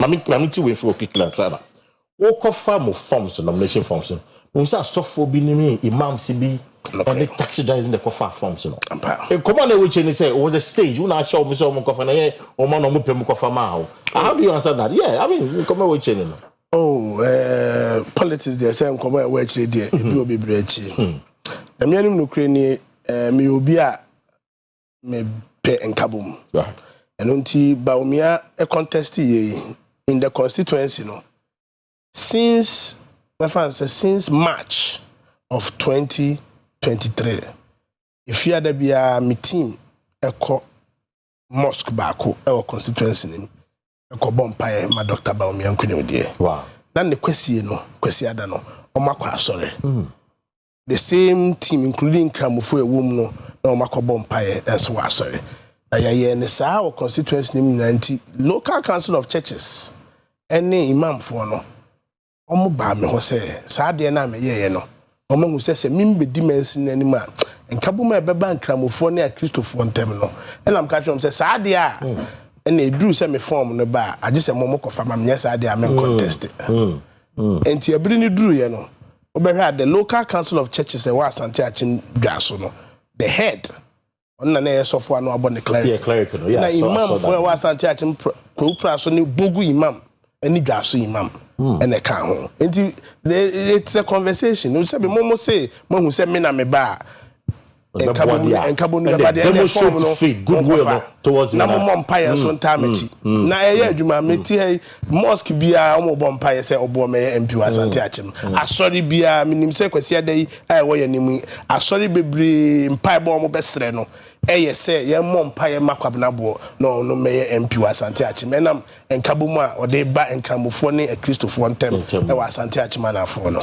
Maame ti wei fi quickly ansa na wokɔfa mo forms, nomination forms no, mo sɛ asɔfoɔ bi ne imams bi ɛne taxi drivers ne kɔfa forms no. Nkɔmɔ na ɛwɔ kyerɛ ni sɛ it was a stage wo na ahyɛ wɔn sɛ wɔn kɔfa na yɛ wɔn na wɔn pɛ mu kɔfa maa o. How do you answer that? Yeah, I mean, nkɔmɔ ɛwɔ kyerɛ ni no. Oh, politics deɛ, sɛ nkɔmɔ ɛwɔ akyire deɛ, ebi wɔ bebree akyire. Na mmea no nokure nie, meyɛ obi a mepɛ nkabom. Ɛno nti Bawumia contest yɛ yi in the constituency no, since, mɛfa n sɛ since March of 2023, efiada biara me team ɛkɔ mosque baako ɛwɔ constituency no mu ɛkɔbɔ mpaeɛ ma Dr. Bawumia nkonimdie. Na ne kwasie no, kwasiada no, ɔmo akɔ asɔre. The same team, including Nkramofo ɛwɔ mu no, na ɔmo akɔbɔ mpaeɛ ɛnso wɔ asɔre. Na yɛyɛ ne saa wɔ constituency no mu nyinaa. Nti local council of churches ɛne imamfoɔ no, ɔmo baa me hɔ sɛ saa adeɛ no a meyɛeɛ no, ɔmo ahu sɛ membɛdi mansin no anim a, nkabom a ɛbɛba Nkramofoɔ ne Akristofoɔ ntam no. Ɛna mka kyerɛ wɔn sɛ saa adeɛ a ɛna ɛduru sɛ me form no ba a, agye sɛ mo mo kɔfa ma menyɛ saa adeɛ a men contest. Nti ɛbere no duruiɛ no, wobɛhwɛ a, the local council of churches ɛwɔ Asante Akyem Dwaso no, the head, ɔno na ɛyɛ sɔfo a no abɔ ne cleric. Yeah, cleric no. Yeah, na imamfoɔ ɛwɔ Asante Akyem Kwawu Pra so ne Bogu imam ɛne Dwaso imam ɛna ɛka ho. Nti it's a conversation sɛbi mo se mo hu sɛ me na me ba a, nkabom no bɛba deɛ, ɛna form no goodwill. Na mo mɔ mpaeɛ nso ntaa m'akyi na ɛyɛ adwuma. Meti ha yi, mosque biara wɔn bɔ mpaeɛ sɛ ɔboɔ mɛyɛ MP wɔ Asante Akyem. Asɔre biara, menim sɛ Kwasi ada yi a ɛwɔ yɛn anim yi, asɔre bebree mpaeɛ bɔ wɔn bɛsrɛ no ɛyɛ sɛ yɛn mɔ mpaeɛ ma Kwabena Boɔ na ɔno mɛyɛ MP wɔ Asante Akyem, ɛnam nkabom a ɔde ba Nkramofoɔ ne Akristofoɔ ntɛm ɛwɔ Asante Akyem anafoɔ no.